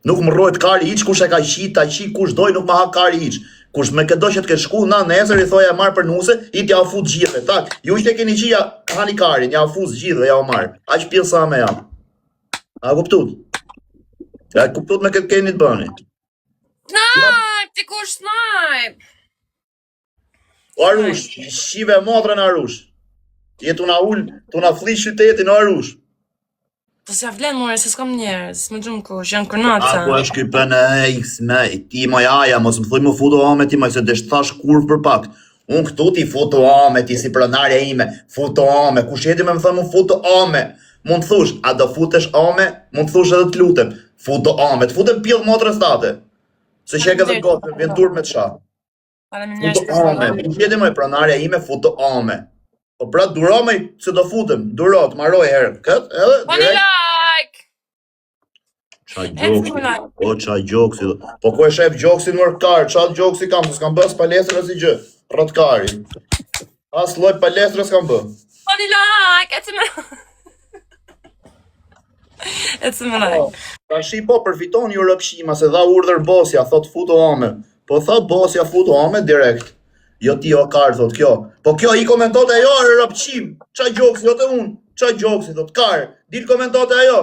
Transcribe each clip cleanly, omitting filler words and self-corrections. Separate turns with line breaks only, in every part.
Nuk më rrohet kari hiç kush e ka qit, ta qi kush doj nuk më ha kari hiç. Kush me këdo që të ketë shku na nesër i thoja e marr për nuse, i t'ja u fut gjithëve. Tak, ju që e keni qi ja hani karin, ja u fus gjithëve, ja u marr. Aq pjesë me jam. A kuptut? A kuptut me këtë keni të bëni?
Snipe, dikush snipe.
O Arush, shive motrën Arush. Je tu na ul, tu na fli qytetin o Arush.
Po s'ja vlen more, se s'kam njerëz, s'më gjun kush, janë kërnaca.
A ku është ky PNX me ti moj aja, mos më thuj më futu ame ti moj se desh thash kurv për pak. Unë këtu ti futu ame ti si pronarja ime, futu ame, kush jeti me më thënë mu futu ame. Mund të thush, a do futesh ame? Mund të thush edhe të lutem, futu ame, të futem pjell motrës tate. Se që e ke dhe gotë, vjen turp me të sha.
Faleminderit
Futu ame, kush jeti moj pronarja ime futu ame. Po pra duro më se do futem, duro të maroj herë kët, edhe
Po një like.
Ça gjoksi, po ça gjoksi. Po ku e shef gjoksin mor kar, ça gjoksi kam, se s'kam bë as palestër asnjë gjë. Rrot kari. As lloj palestre s'kam bë.
Po një like, ecë më. Ecë më like.
Po, tashi po përfiton ju rëpshima se dha urdhër bosja, thot futu ame. Po tha bosja futu ame direkt. Jo ti o kar thot kjo. Po kjo i komentote ajo rëpshim. Ça gjoksi jo te unë. Ça gjoksi thot kar. Dil komentote ajo.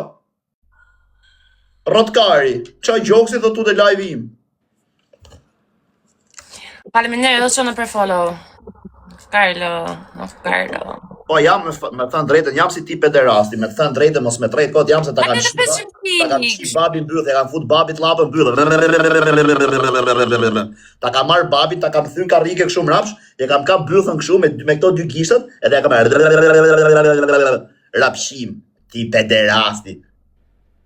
Rrot kari. Ça gjoksi thot tu te live im.
Faleminderit edhe çuna për follow. Carlo, mos Carlo.
Po jam me, me thënë drejtën, jam si ti pederasti, me thënë drejtën mos me trejt kot jam se ta kam
shi.
Ta kam shi babi mbyll, e kam fut babit llapën mbyll. Ta kam marr babit, ta kam thyn karrike kështu mrapsh, e kam kap bythën kështu me me këto dy gishtat, edhe ja kam rapshim ti pederasti.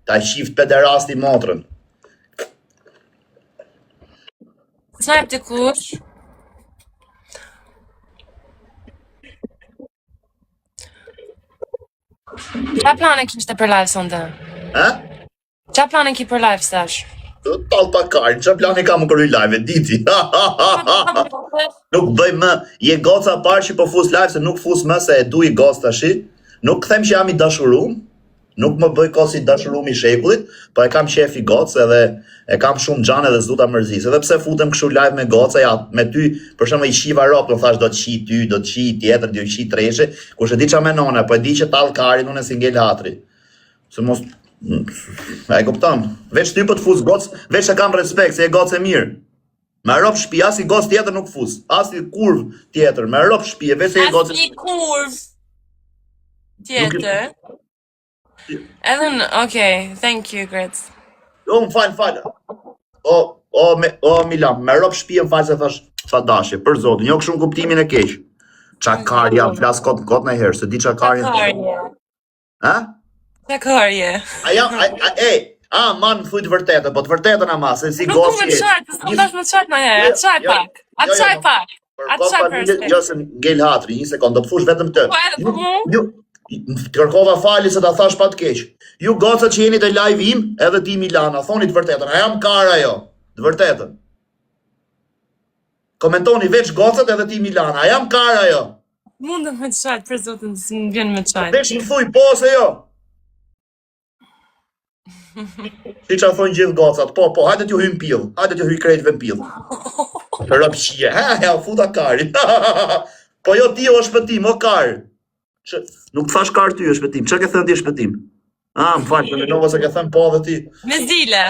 Ta qift pederasti motrën.
Snipe dikush. Qa plane kishte për live sonte?
Ha?
Qa plane ki për live thash?
Tall pa karin, qa plane kam kry live, diti. nuk bëj më, je goca parë që po fus live, se nuk fus më se e du i gocë tashi. Nuk them që jam i dashurum, Nuk më bëj kot si dashurumi i shekullit, po e kam qejf i gocë edhe e kam shumë xhan edhe s'du ta mërzis. Edhe pse futem kështu live me goca, ja, me ty, për shembull i qiva robt, më thash do të qi ty, do të qi tjetër, do të qi treshe, kush e di ç'a menon, po e di që tall karin unë s'i ngel hatri. Se mos A e kupton? Veç ty po të fus goc, veç e kam respekt se je gocë e mirë. Me rob shtëpi, asnjë gocë tjetër nuk fus, asnjë kurv tjetër, me rob shtëpi, veç se je gocë.
Asnjë kurv tjetër. Edhe në, okay, thank you, Grec.
Jo, më fal, fal. O, o, me, o, Milan, me rob shtëpi më fal se thash pa dashje, për zotin, jo kështu në kuptimin e keq. Ça kar jam, flas kot kot në herë, se di ça kar jam. Ha?
Ça kar je.
A jam, a, a, e, a, man, më thuj të vërtetën, po të vërtetën ama, se si
Nuk
goci.
më të qajt, s'kam dash më të qajt në herë, atë qaj
Jo,
pak, atë
jo, jo,
qaj
jo.
pak,
Për
atë qaj për
familje, jo se ngel hatri, një sekond, do të thush vetëm këtë.
Po edhe po mu?
Ju, të kërkova falje se ta thash pa të keq. Ju gocat që jeni te live im, edhe ti Milana, thoni të vërtetën, a jam kar ajo? Të vërtetën. Komentoni veç gocat edhe ti Milana, a jam kar ajo?
Mundem me të qajt, për zotin, s'më vjen me të qajt.
Veç më thuj po ose jo. Si që thonë gjithë gocat, po, po, hajde t'ju hyj n'pill, hajde t'ju hyj krejtve në pill. Rëpqie, ha, ja, futa karin. po jo ti o shpëtim, o kar. Që, nuk thash kar ty o shpëtim, që ke thënë ti shpëtim? Ah, më fal, më mendova se ke thënë po dhe ti.
Me zile.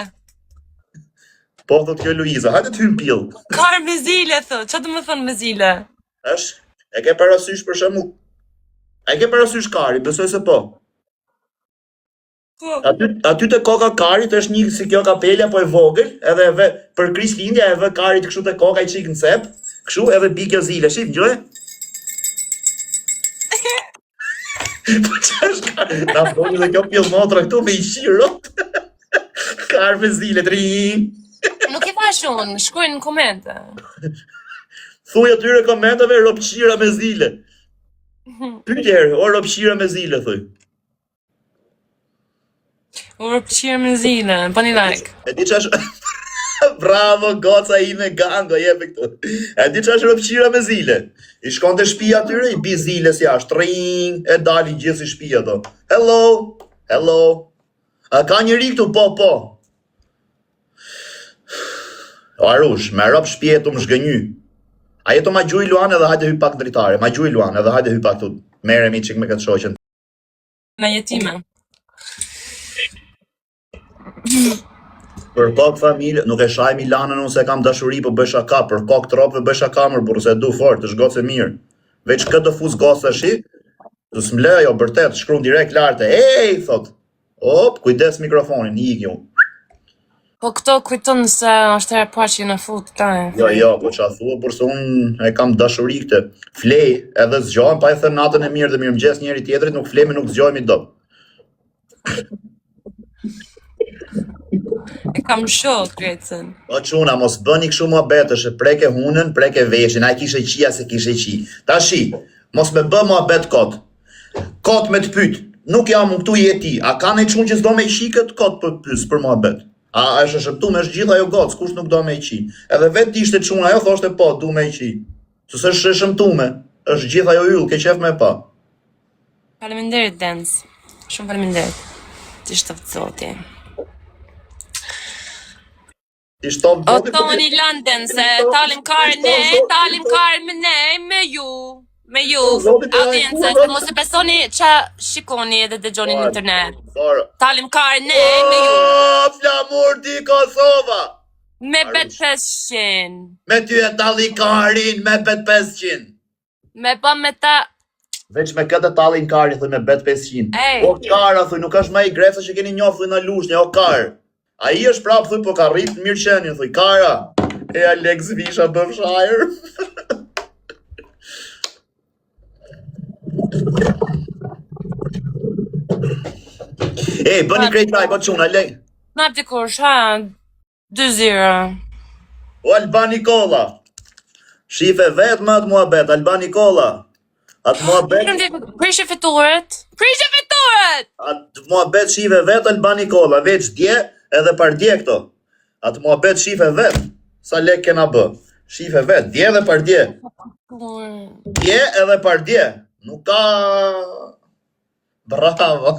Po thot kjo Luiza, hajde të hyjmë pill.
Kar me zile thot, çfarë do të thonë me zile?
Është, e ke parasysh për shembull? A e ke parasysh kari? Besoj se po.
Po.
Aty aty te koka karit është një si kjo kapelja po e vogël, edhe e vë për Krishtlindja e vë karit kështu te koka i çik në cep, kështu edhe bi kjo zile, shif ngjoj. Po ç'është ka? Na doli dhe kjo pjell motra këtu me i qiro. Kar me zile, tri.
Nuk i thash unë, shkruajnë në komente.
Thuj atyre komenteve ropqira me zile. Pyetje herë, o ropqira me zile, thuj.
O ropqira me zile, bëni like.
E di ç'është Bravo goca ime gango jepi këtu. E di ç'është ropqira me zile. I shkon te shtëpia atyre, i bi ziles jashtë, ring, e dalin gjithë si shtëpi ato. Hello, hello. A ka njeri këtu? Po, po. O Arush, me rob shpije tu më zhgënjy. A je tu ma gjuj Luan edhe hajde hy pak dritare, ma gjuj Luan edhe hajde hy pak tu merremi çik me këtë shoqen.
Me jetime.
Për kokë familje, nuk e shaj Milanën unë se kam dashuri, po bëj shaka, për kokë tropëve bëj shaka mër burrë, se e du fort, është gocë e mirë. Veç këtë do fus gocë tash, do s'më lë ajo vërtet, shkruan direkt lart, ej, thot. Op, kujdes mikrofonin, ik ju.
Po këto kujton se është hera e parë që në fut live.
Jo, jo, po ça thua, por se unë e kam dashuri këtë. Flej edhe zgjohem pa i thënë natën e mirë dhe mirëmëngjes njëri tjetrit, nuk flemi, nuk zgjohemi dot.
E kam shok, Grecën.
O çuna, mos bëni kështu muhabetesh, e preke hunën, preke veshin, ai kishe qi a se kishe qi. Tashi, mos me bë muhabet kot. Kot me të pyet. Nuk jam unë këtu je ti. A ka ndonjë çun që s'do me qi këtë kot për të pyes për muhabet? A është e shëmtume, është gjithë ajo gocë, kush nuk do me qi. Edhe vetë ishte çun ajo thoshte po, du me qi. Se s'është e shëmtume, është gjithë ajo yll, ke qef me pa.
Faleminderit Dens. Shumë faleminderit. Ti shtoftë zoti.
Ti shtoftë
zoti. O Tony London se talim kare ne, talim kare me ne, me ju. Me ju, audiencë, se mos e besoni ça shikoni edhe dëgjoni në internet. Talim kare ne, me ju.
O, flamur di Kosova!
Me bet 500.
Me ty e talli karin, me bet 500.
Me pa me ta
Veç me këtë tallin kari, thuj me bet 500.
Ej.
O kara, thuj, nuk është më i greca që keni njohur, thuj në Lushnjë, o kar. Ai është prapë, thuj, po ka rrit mirëqenien, thuj, kara. E Alex Visha bëfsh hajër. Ej, bëni krejt like, o çuna, lej.
Na dikush, ha, 2-0.
O Alban Nikolla. Shife vetë më atë muhabet, Alban Nikolla. Atë muhabet...
Prishe fitoret! Prishe fitoret!
Atë muhabet shife vetë Alban Nikolla, veç dje edhe pardje këto. Atë muhabet shife vetë, sa lek kena bë. Shife vetë, dje edhe pardje. Dje edhe pardje. Nuk ka... Bravo.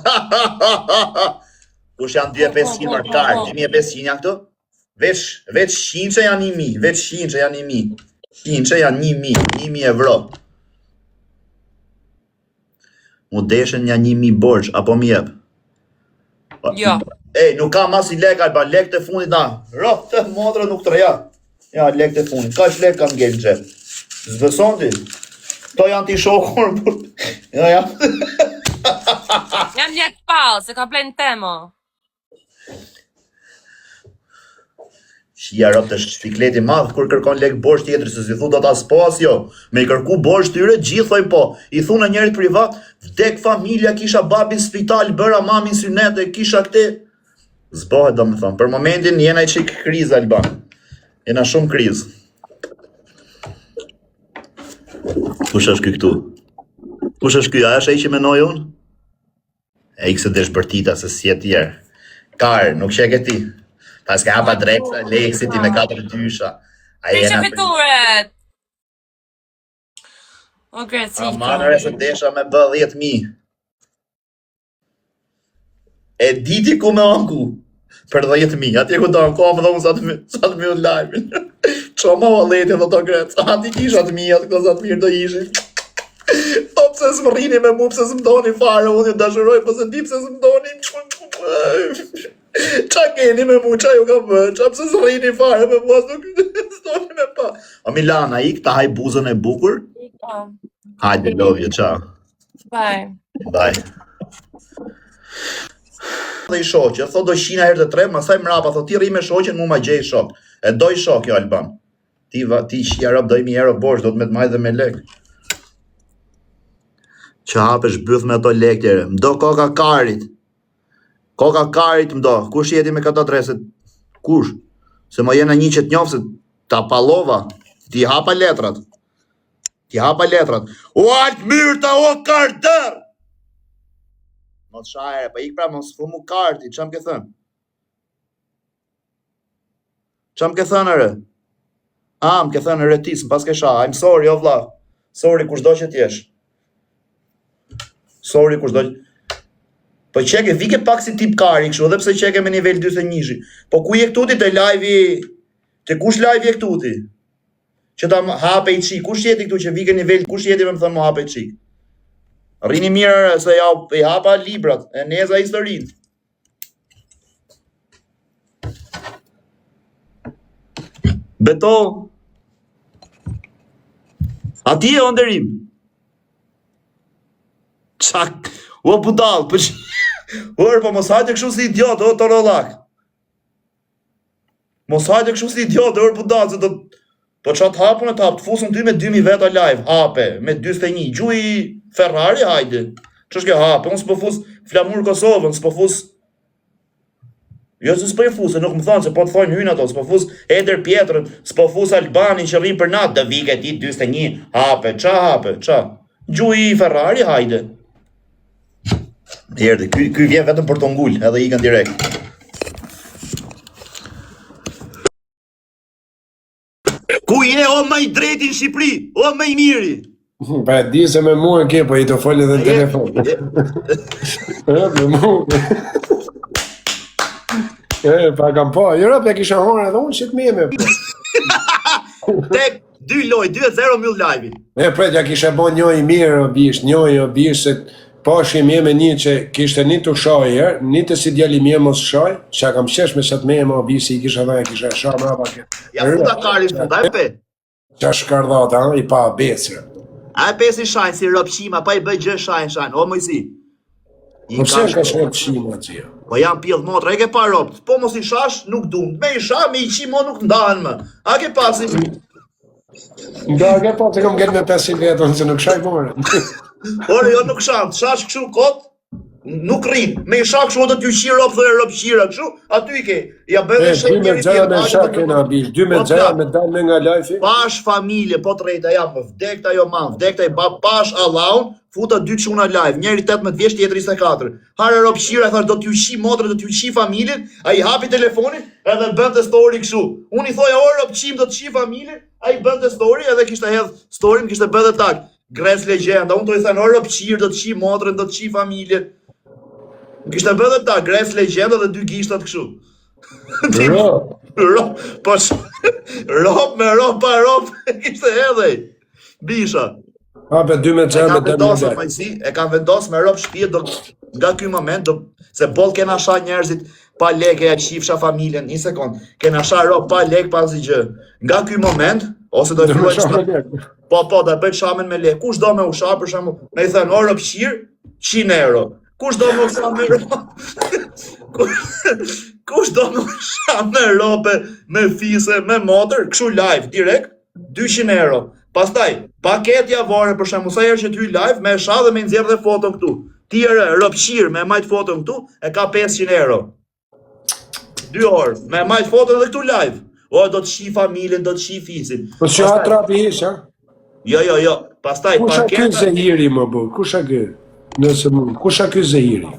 Kush janë 2500 për kar, 2500 janë këto? Veç, veç qinçe janë 1000, veç qinçe janë 1000. Qinçe janë 1000, 1000 euro. Mu deshën nja 1000 borxh, apo mi jep?
Jo.
Ej, nuk kam asnjë lek, Alban, lek të fundit na. Ro, të motra nuk të reja. Ja, lek të fundit. Kaq lek kam ngel në xhep. S'beson ti? Kto janë ti shokur, por... Ja, ja.
Jam një pal, se ka blen temo.
Shia rob të shpikleti madh kur kërkon lek borxh tjetri se si thu do ta po as jo. Me i kërku borxh tyre gjithë thojnë po. I thu në njerit privat, vdek familja, kisha babin spital, bëra mamin synet e kisha këte. S'bohet domethënë. Për momentin jena i çik krizë Alban. Jena shumë krizë. Kush është ky këtu? Kush është ky? A është ai që menoj unë? E ikë se desh bërtita se si e tjerë. Kar, nuk që e ke ti. Pas ka hapa drejtë, Leksi ti me katër dysha.
A jena... Prishe fitoret! O, Greci.
A manëre se desha me bë 10.000. E diti ku me anku për 10.000, atje ku do ankohem dhe unë sa të, sa të mbyll live-in. Çoma walletin dhe do grec, a ti kisha të mija, këto sa të mirë do ishin. Po pse s'më rrini me mu, pse s'më doni fare, unë ju dashuroj, po s'e di pse s'më doni. Ça keni me mu, ça ju kam bë, ça pse s'rrini fare me mu, as nuk s'doni me pa. O Milana, ik ta haj buzën e bukur?
Po.
Hajde, love you, ciao.
Bye.
Bye. Dhe i shoqe, thot do qina herë të tre, masaj mrapa, thot ti rri me shoqen, mu ma gjej shok. E doj shok jo Alban. Ti va, ti qia rob do i mi euro borxh, do të me të majtë dhe me lek. Që hapesh byth me ato lek tjere. Mdo koka karit. Koka karit mdo. Kush jeti me këtë adresë? Kush? Se mo jena një që të njoh se ta pallova. Ti hapa letrat. Ti hapa letrat. O alt myrta, o kardër! Mos shajre, pa ik pra, mos fumu karti, ça më ke thënë? Ça më ke thënë, re? A, më ke thënë, re ti, s'më paske sha, I'm sorry, o vlla. Sorry, kushdo që t'jesh. Sorry, kushdo që... Po qeke, vike pak si tip kari kështu, edhe pse qeke me nivel 41-shi. Po ku je këtu ti te live-i... Te kush live je këtu ti? Që ta hape i çik, kush je ti këtu që vike nivel, kush je ti me më thënë më hape i çik? Rrini mirë se ja i hapa librat, e neza historinë. Beto. A ti je o nderim? Çak, o budall, po që... Ore, po mos hajde kështu si idiot, o torollak. Mos hajde kështu si idiot, o budall, se do... Po ça të hapun e të hap, të fusën ty me 2000 veta live, hape, me 41, gjuj Ferrari, hajde. Ç'është kjo hape, unë s'po fus flamur Kosovën, s'po fus Jo se s'po i fus, nuk më thonë se po të thonë hyn ato, s'po fus Eder Pjetrën, s'po fus Albanin që rrin për natë, do vike ti 41, hape, ça hape, ça. Gjuj Ferrari, hajde. Erdhi, ky ky vjen vetëm për të ngul, edhe ikën direkt. Ku je o më i drejti në Shqipëri, o më i miri?
Pa e di se me mua ke, po i të folë edhe në telefon. E, me mua. E, pa kam po, jo rëp, ja kisha horë edhe unë që të mjeme.
Po. Tek, dy loj, 2 e 0 mbyll live-in.
E, pret, ja kisha bo një i mirë, o bish, një i o bish, se po është i mirë me një që kishte një të shaj herë, një të si djali mirë mos shaj, që ja kam qesh me sa të mjeme, o bish, si i kisha dhënë, ja kisha sha mrapa
këtë. Ja futa karin, funda e pe.
Qa shkardhata, ha, i pa besë.
A e pesi shajnë si rëpqima, pa i bëj gjë shajnë, shajnë, o Mojsi.
I Po pse ka shkë rëpqima që jo?
Po janë pjellë motra, e ke pa robt. Po mos i shash, nuk dum. Me i sha, me i qi mo nuk ndahen më. A ke pasi?
Nga ke pa të kam gjetë me 500 vetën, se nuk shaj more.
Ore, jo nuk shan, shash kështu kot, Nuk rrin, me i sha kështu do t'ju qi rob thoje rob qira kështu, aty i ke. Ja bëj
dhe shë njëri tjetër. Me sha kena bish, dy me po, xhera me dal me nga live.
Pash familje, po të rrejta jam, vdekta jo mam, vdekta i ba pash Allahun, futa dy çuna live, njëri 18 vjeç, tjetri 24. Hare rob qira, thash do t'ju qi motrën, do t'ju qi familjen, ai hapi telefonin edhe bënte story kështu. Unë i thoja o rob qim do të qi familjen, ai bënte story edhe kishte hedh story, kishte bërë tag. Gres legjenda, unë të i thënë, o robqirë, do të qi motrën, do të qi familjen. Më kishte bërë dhe ta, Gres legjenda dhe dy gishtat kështu.
Ro.
Ro, po sh... rob me rob pa rob, kishte edhe. Bisha.
A, be dy me
xhem me vendosur Moisi, e kam vendos me rob shtëpi do nga ky moment do se boll kena sha njerëzit pa lekë ja qifsha familjen, një sekond. Kena sha rob pa lekë pa asgjë. Nga ky moment ose do të filloj Po, po, do e bëj shamen me lekë. Kush do me u sha për shembull, me i thënë o robqir, 100 euro. Kush do me u sha me rob? Kush do me u sha me robe, me fise, me motër, kështu live direkt 200 euro. Pastaj, paket javore për shembull, sa herë që të hyj live me sha dhe me nxjerr dhe foton këtu. Ti je robqir me majt foton këtu, e ka 500 euro. Dy orë, me majt foton edhe këtu live. O, do të shi familjen, do të shi fisin.
Po që Pastaj... trapi ish, ha?
Jo, jo, jo. Pastaj
Kush a ky Zehiri më bu? Kush a ky? Nëse mund. Kush a ky Zehiri?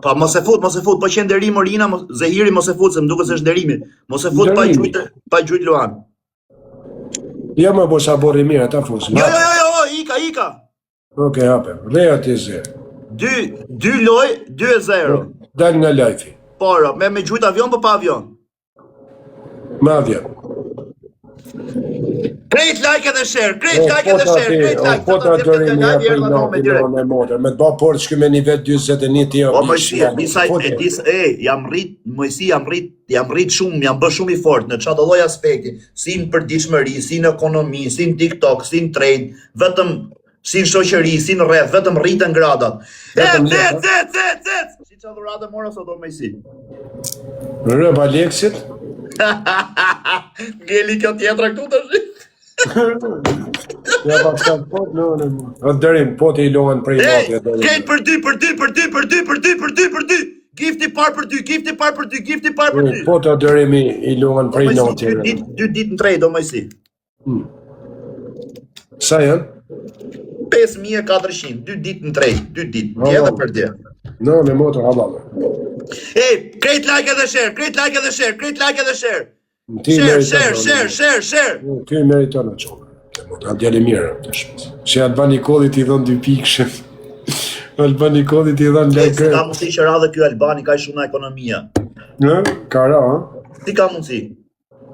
Pa mos e fut, mos e fut, po që nderim Orina, mos, Zehiri mos e fut, se më duket se është nderimi. Mos e fut pa gjujt, pa gjujt Luan.
Jo më bu sa burri mirë ata
fus. Jo, jo, jo, jo, ika, ika.
Ok, hape. Dhe aty zë.
2 2 loj, 2 e 0.
Dal nga live.
Po, me me gjujt avion po pa avion.
Me avion.
Krejt like edhe share, krejt like edhe share, krejt like.
Po ta dëri me apo i në me me motor, me të ba por që me nivel 41 ti
O Moisi, e di sa e di e jam rrit, Moisi jam rrit, jam rrit shumë, jam bë shumë i fortë në çdo lloj aspekti, si në përditshmëri, si në ekonomi, si në TikTok, si në trade, vetëm si në shoqëri, si në rreth, vetëm rriten gradat. E, ce, ce, ce, ce, si ça dhurate mora sot o Moisi.
Rëp Aleksit.
Ngeli kjo tjetra këtu tash.
Ja pa ka po në në. O dërim, po ti i lohen prej
nate. Krejt për dy, për dy, për dy, për dy, për dy, për dy, për dy. Gifti parë për dy, gifti parë për dy, gifti parë për
dy. Po të dërimi i lohen prej
nate. Dy ditë, dy ditë në trade, o Moisi.
Hmm. Sa janë?
5400, dy ditë në trade, dy ditë, dje dhe për
dje. Në, në motor,
halal. Ej, krejt like edhe share, krejt like edhe share, krejt like edhe share. Ti share, share, share, share, share.
Ti meriton atë çonë. Të djalë mirë, tash. Si Alban Nikolli ti dhon dy pikë. Alban Nikolli ti dhon
like. Si ka mundësi që ra dhe ky Albani ka shumë nga ekonomia.
Në, ka ra, ha?
Si ka mundësi?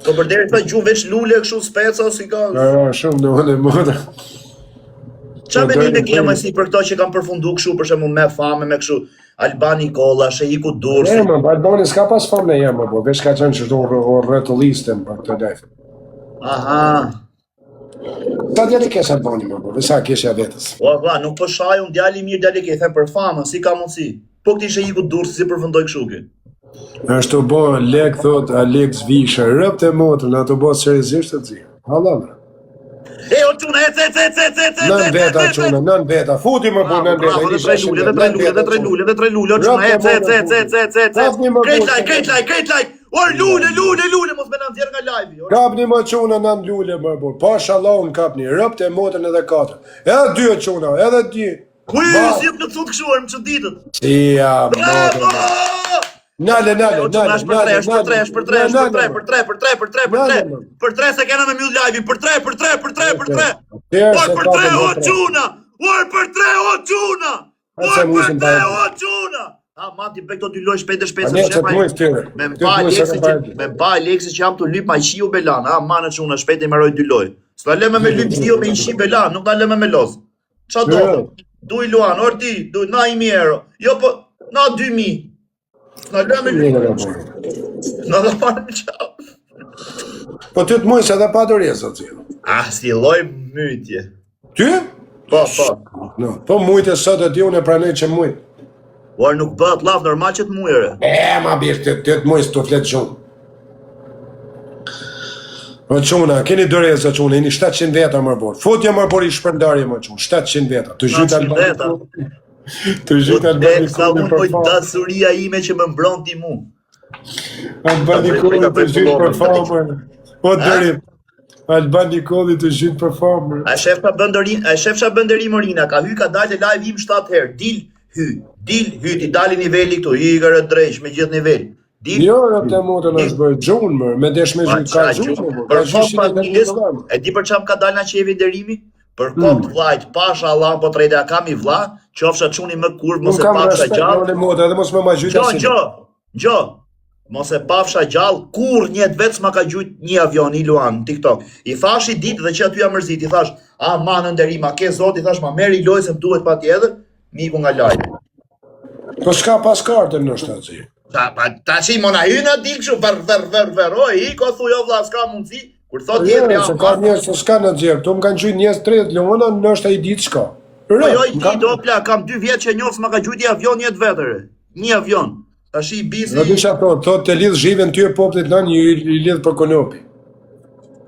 Po përderisa gjun veç lule kështu speca si ka.
Ja, shumë në unë e motra.
Ça
Po,
mendime
deri
ke
në
më si për këto që kanë përfundu kështu për shembull me famë me kështu Alban Nikolla, Sheiku
E,
Durrësit.
më, Albani s'ka pas famë në jemë, po, veç ka qenë që shdo rretullistën për këtë life.
Aha.
Sa djali kesh Albani, më, po, sa keshja vetës.
O vlla, nuk po shaj unë djali i mirë, djali ke, them për famën, si ka mundsi? Po këtij Sheiku Durrësit si përfundoi kështu ky?
Është të bo lek, thot Alex Visha, rëpt e motrën, ato bo seriozisht të zi. Halla, më.
E o çuna, ec ec ec ec ec ec
Nën
ec
veta
ec ec.
çuna, nën veta. Futi më po
Bravo,
nën veta.
bravo, edhe tre lule, edhe tre lule, edhe tre lule, edhe tre lule, o çuna, ec ec ec ec ec ec ec. Krejt like, krejt like, krejt like. Or lule, lule, lule, mos më na nxjerr nga live-i. or.
Kapni më çuna nën lule më po. Pasha Allahun kapni, rëpt e motrën edhe katër. Edhe dy e çuna, edhe dy.
Kuj,
Ba-
si e plotësut kështu, më çuditët.
Si ja motrën.
Bravo!
Nale, nale,
O çuna,
nale,
është për tre,
nale,
është për tre, është për tre, është për tre,
nale.
për tre, për tre, për tre, për tre.
Nale,
Për tre se kena me mbyll live-in, për tre, për tre, për tre, për tre.
Tjerë
Or
se
për tre
kapën
o
për tre.
çuna! Or për tre o çuna!
Hajde
Or
se
për
musim
tre
pa.
o çuna! Ha, ma ti bëj këto dy lojë shpejt e shpejt
A
se
ne
shef
të
ai.
muaj tyre.
Me
Ty
mpa
muaj se
Aleksi
kam
që
parë.
me mpa Aleksi që jam të lyp ma qiu belan, ha, ma në çuna shpejt e mbaroj dy lojë. S'na lëmë me lyp qiu me i qi belan, nuk na lëmë me loz. Ça do?
Jo.
Duj Luan, or ti, duj na 1000 euro. Jo po, na 2000. S'na lëmë me lyp.
Mirë, po.
Na do marrim qafë.
Po ty të muaj se edhe pa dorë zot.
Ah, si lloj mytje.
Ty?
Po, po.
No, po mujtë sot e di unë e pranoj që mujt.
Por nuk bëhet llaf normal që të mujere.
E, ma birë, të, të të mujtë të fletë gjumë. Po çuna, keni doreza çuna, jeni 700 veta më borë. Futja më borë i shpërndarje më çun, 700 veta. Të zhyt
700
Albani.
veta.
Të zhyt
Po
Albani
dek, sa
Kolli
unë
për
po
famë.
dashuria ime që më mbron ti mu.
Albani
Ta
Kolli
bëj- ta
të
bëj
zhyt për
pullonën,
famën. Po dërim. Albani Kolli të zhyt për famën.
A shef ka bën dërin, a shef ç'a bën dërim Orina, ka hy ka dalë te live im 7 herë. Dil hy, dil hy ti dali niveli këtu, i gërë drejsh me gjithë nivel. Dil
Jo, rëp të motën është bërë gjunë mërë, me desh me
Pa,
zhyt, ka
qa
gjunë,
gjunë?
më,
Për
ka
kokë
gjyshin e
familjes,
dollar.
e di për çfarë më ka dalë na qevi nderimi? Për kokë të vllajt, pasha Allah po trejtë, a kam i vlla, qofsha çuni më kurv, mos
Unë
e
kam
pafsha
respekt
gjallë.
në motë, edhe mos më ma gjyt
Gjo,
asin.
gjo, gjo. Mos e pafsha gjallë, kur një vetë s'ma ka gjujt një avion i Luan në TikTok. I thash i ditë dhe që aty jam mërzit, i thash, a ma në nderim, a ke zot, i thash, ma merri lojë se më duhet patjetër, miku nga lajmi.
Po s'ka pas kartën në shtatë zi.
Ta, pa, ta që i mona hyna dil kështu, ver, ver, ver, ver, o, i ko thuj, o vlla, s'ka mundësi, kur thot tjetri,
Jo,
a,
se ka
ma,
njerëz që s'ka në xhep, tu më kanë gjujt njerëz 30 lëmona, ndoshta i ditë s'ka.
Po jo i
më kanë-
ditë, o plak, kam dy vjet që e njoh s'ma ka gjujt një avion një të vetëre. Një avion. Tash i bisi.
Në disha thot, thot të lidh zhivën ty e popullit nën i, i lidh për konopi.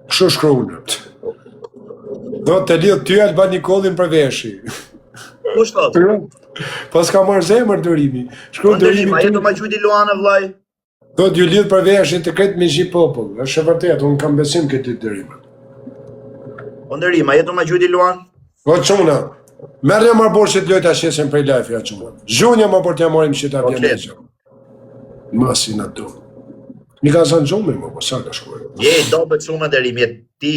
Kështu shkruan. Thot të lidh ty Alban Nikollin për veshi.
Kush thot?
Po s'ka marrë zemër durimi. Shkruan
Ndërrim,
durimi.
a jetë
ty-
ma gjujti Luana vllai?
Thot ju lidh për veshi të krejt me gjithë popull. Është e vërtetë, unë kam besim këtë durim.
Po ndërrim, a jetë ma gjujti Luan?
Po çuna, merrja marr borë që të lojta shesin prej live ja çuna. Zhunja më borë t'ja marrim që ta
Po,
vjen
flet.
gjë. Masi na do. Mi ka zënë gjumi, më, po sa ka shkuar.
Je i dobët shumë ndërrim, je ti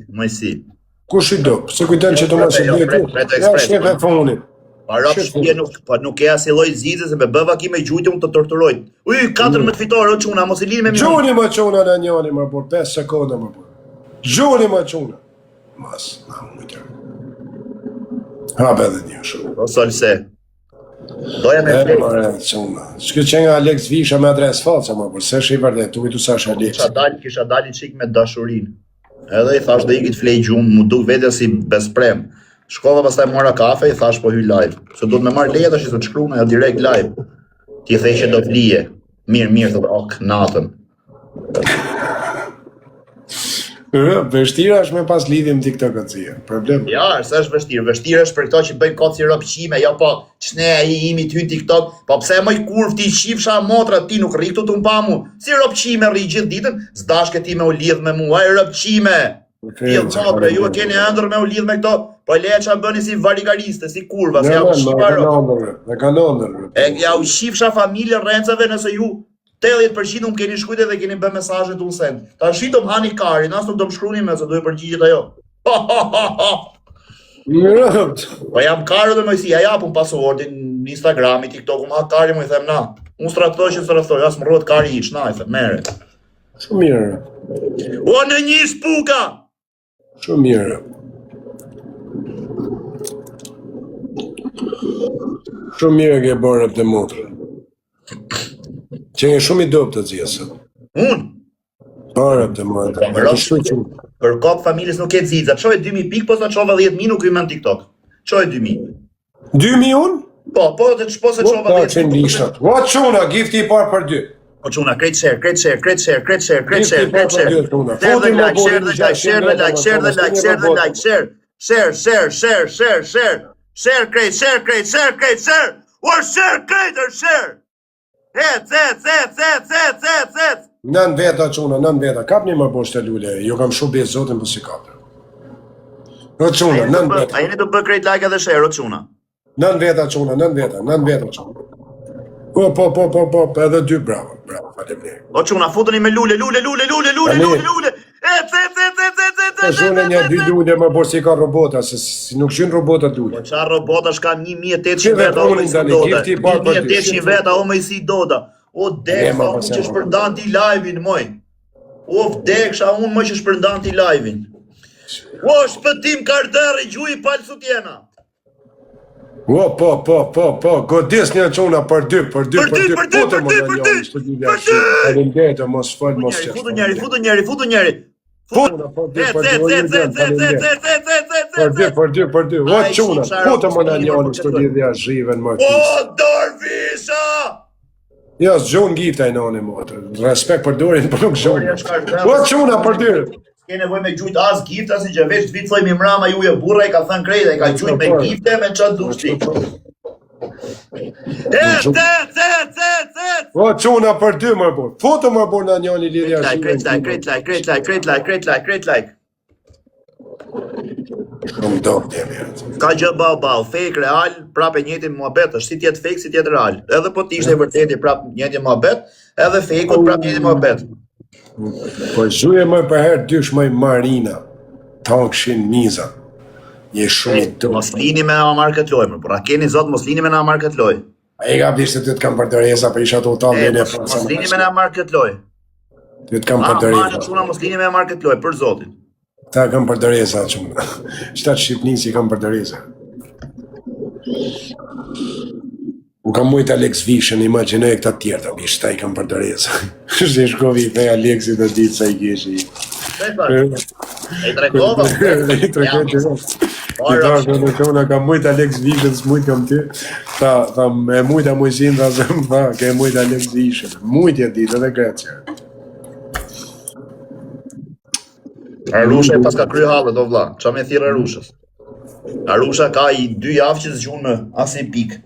Mojsi.
Kush i do? Pse kujton që të mos e
Jo,
bëj
pret,
ti?
pret
Ja
ekspres,
shef e
po.
fonit.
Pa rap
Shef,
shpje nuk, po nuk ke asnjë lloj zgjidhje se me bëva ki me gjujtë unë të torturoj. Uj, 14 fitore o çuna, mos i lini me minutë.
Gjuni më çuna në njëri më por 5 sekonda më por. Gjuni më çuna. Mas, na mujtë. Hap edhe një shumë.
O sol se. Doja me
E,
flet.
more, çuna. S'ky që nga Alex Visha me adresë falsa, më por s'është i vërtet, tu kujtu sa është Alex.
Kisha dal, kisha dalin çik me dashurinë. Edhe i thash do ikit flej gjumë, mu duk vetja si besprem. Shkova pastaj mora kafe, i thash po hyj live. Se duhet me marr leje tash se të shkruan ajo direkt live. Ti the që do të lije. Mirë, mirë, thotë, ok, natën.
Rë, vështira është me pas lidhje në TikTok atë zi. Problem.
Ja, se është vështirë. Vështirë është për këto që bëjnë kot si ropqime, jo po, ç'ne ai imi të hyn TikTok, po pse moj kurv ti qifsha motra ti nuk rri këtu tu m'pa mu. Si ropqime rri gjithë ditën, s'dashke ti me u lidh me mua, ai ropqime. Ti motra, ju e keni ëndër me u lidh me këto, po leja ç'a bëni si varigariste, si kurva, si
Jo,
ja u
jo,
qifsha
e
ro.
kanë ëndër, e kanë ëndër.
E ja u qifsha familje rrencave nëse ju 80% unë keni shkruajtur dhe keni bërë mesazhe tu send. Tash do më hani karin, as nuk do më shkruani më se duhet përgjigjet ajo.
Mirë.
Po jam karë dhe Mojsi, ja japun passwordin në Instagrami, TikToku, ma kari më i them na. Unë straktoj që straktoj, as më rrohet kari hiç, na i them, merre.
Shumë mirë.
O në një shpuka!
Shumë mirë. Shumë mirë e ke bërë këtë motrë. Që je shumë i dobët të zjesë.
Unë?
Bërë këtë motrë.
Po, më
Kështu që
Për kokë familjes nuk e xixa. Çoje 2000 pikë, po sa çova 10000 nuk hy më në TikTok. Çoje 2000.
2000 unë?
Po, po të po se çova
Po,
10000.
qenë lishtat. O çuna, gifti i parë për dy.
Po çuna, krejt share, krejt share, krejt share, krejt share, krejt share,
Gifti i parë
krejt share.
për dy, çuna.
Share dhe
Futi më
like, share
borin
dhe like, share dhe like, share dhe like, share dhe like, share. Share, share, share, share, share. Share krejt, share krejt, share krejt, share. O share krejt, o share. Ec, ec, ec, ec, ec, ec, ec.
Nën veta çuna, nën veta. Kapni më poshtë lule. Jo kam shumë besë zotin, po si kapë. O çuna, nën veta.
A jeni të bë krejt like edhe share, o çuna.
Nën veta çuna, nën veta, nën veta çuna. Po, po, po, po, po, po, edhe dy, bravo, bravo, faleminderit.
O çuna, futuni me lule, lule, lule, lule, lule,
Tani.
lule, lule. Ec, ec, ec, ec, ec, ec,
Po
ec,
zhune
ec,
një
ec,
dy
ec.
lule më borë si ka robota, se si nuk zhyn robotat lule.
Po qa robotash ka 1800
Që
veta o
vepronin
më si
tani,
doda.
gifti i parë për dy.
1800 veta o më si doda. O dek,
E, ma,
sa
po,
unë
se
që
ma.
shpërndan ti live-in, moj. O vdeksha unë më që shpërndan ti live-in. O shpëtim karderi, gjuj i palë sutjena.
O, po, po, po, po, godis një çuna për dy, për dy,
Për dy, për dy,
Futë
për
më
dy,
në
për
njëri,
dy,
s'po di
për
la
dy.
shit. Faleminderit, o, mos fol, mos
Njeri,
qesh.
futu njeri, futu njeri, futu njeri.
Futu, për dy,
Ec,
për dy,
ec,
o,
ec,
Julian,
ec, ec,
faleminderit.
ec, ec, ec, ec,
Për
ec,
dy,
ec.
për dy, për dy. O,
Ai,
çuna,
shqiptar,
futë më në
mos
njëri,
po
s'po di dhja zhiven, më
O
kis.
dorvisha!
Jo, s'gjon gifta i nani motër. Respekt për dorin, po nuk gjon.
Dori është karderi.
O, çuna, për dy.
S'ke nevojë me gjujt as gift as gjë, veç të vit thoj mi mrama ju e burra i ka thënë krejt, ai ka gjujt me
Po.
gifte me ç'a dush ti. Ec, ec, ec, ec, ec.
O, çuna për dy, më burr. Futë më burr në njëri lidhja
Krejt like, krejt like, krejt like, krejt like, krejt like, krejt like, krejt like.
Shumë dobët jemi.
Ka gjë bau bau, fake real, prapë e njëjti muhabet është, si të jetë fake, si të jetë real. Edhe po të ishte i vërteti prapë njëjti muhabet, edhe fake-ut prapë njëjti muhabet.
Po zhuje më për herë dysh më Marina. Tankshin Miza. Je shumë i dobët.
Mos lini me na marrë këtë lojë, më, por a keni zot mos lini me na marrë këtë lojë.
A e ka bishte ty të kam për doreza, për isha të utan
E,
dhe ne
mos, mos lini me na marrë këtë lojë.
Ty të kam
A,
për
marrë
doreza.
çuna mos lini me marrë këtë lojë, për zotin.
Ta kam për doreza çuna. Shtat Shqipnisë i kam për doreza. U kam mujt Alex Vishën, imagjinoj këta të tjerë, ta bish, ta i kam për doreza. Si shkovi i the Alexit në ditë sa i keshi.
E I tregova.
I tregoj të I thashë në çuna kam mujt Alex Vishën, s'mujt kam ty. Tha, tha, e mujta Mojsin, tha, se më tha, ke mujt Alex Vishën. Mujt e ditë edhe Grecia.
Arusha e pas ka kry hallet, o vlla. Qa me thirr Arushës? Arusha ka i dy javë që s'gjun më asnjë pikë.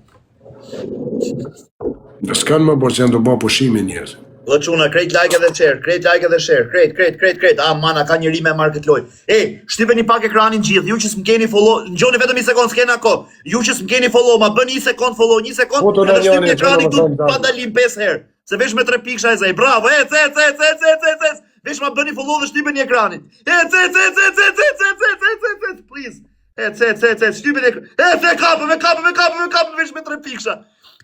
S'kan më borë që janë të bë pushime njerëz.
O çuna, krejt like edhe share, krejt like edhe share, krejt, krejt, krejt, krejt. Ah, mana ka njëri me marrë këtë lojë. E, shtypeni pak ekranin gjithë, ju që s'm keni follow, ngjoni vetëm një sekond, s'kena kohë. Ju që s'm keni follow, ma bëni një sekond follow, një sekond,
Po, të
edhe
na
shtypni
njoni,
ekranin
çuna,
këtu
më thonë,
pa dalim 5 herë. Se vesh me tre piksha e zej. Bravo, ec, ec, ec, ec, ec, ec, ec. Vesh ma bëni follow dhe shtypeni ekranin. Ec, ec, ec, ec, ec, ec, ec, ec, ec, ec, ec, please. Ec, ec, ec, ec, shtypeni ekranin. Ec, e kapëm, e kapëm, e kapëm, e kapëm, vesh me tre piksha.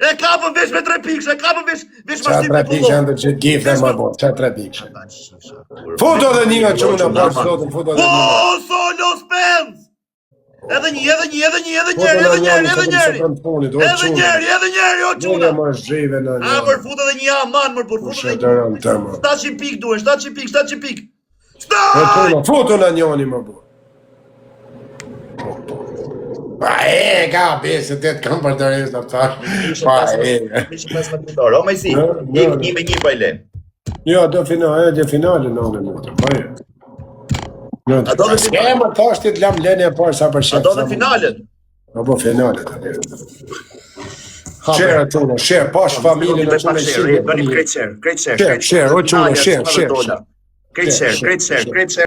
E kapëm vesh me tre piksha, e kapëm vesh, vesh ma
Qa tre
shtypni
pikë
follow.
janë të gjithë gifte më borë, qa tre pikë. Foto edhe një nga çuna, për zotin, foto edhe një.
Po, solo spens! Edhe një, edhe një, edhe një, edhe
Foto
njëri,
në
edhe njëri,
njëri,
edhe
se
njëri.
kam fonit, o
Edhe
çuna.
njëri, edhe njëri, o
Çuna
çuna.
më zhive në
A,
një.
mër, fut edhe një aman, mër, por fut
Kush
edhe
e dëron të më.
700 pikë duhen, 700 pikë, 700 pikë.
O
Stop!
çuna, foto në njëri më borë. Pa e, ka besë, të të kam për doreza, thash. Pa e.
115 dorë. O Mejsi,
Në,
një
në.
një me një pa i le.
Jo, do finale, do finale në në motrë, po e. Në,
A do dhe finale?
E, më thash ti të lam lënë e parë sa për
A
shef.
do dhe finalet?
Po, po, finalet, atë. Share çuna, share, pash familjen e
Bëj
çuna
pak
i
share,
share.
bëni krejt share, krejt share,
Share, share, o çuna, share, share.
Krejt share, krejt share, krejt share.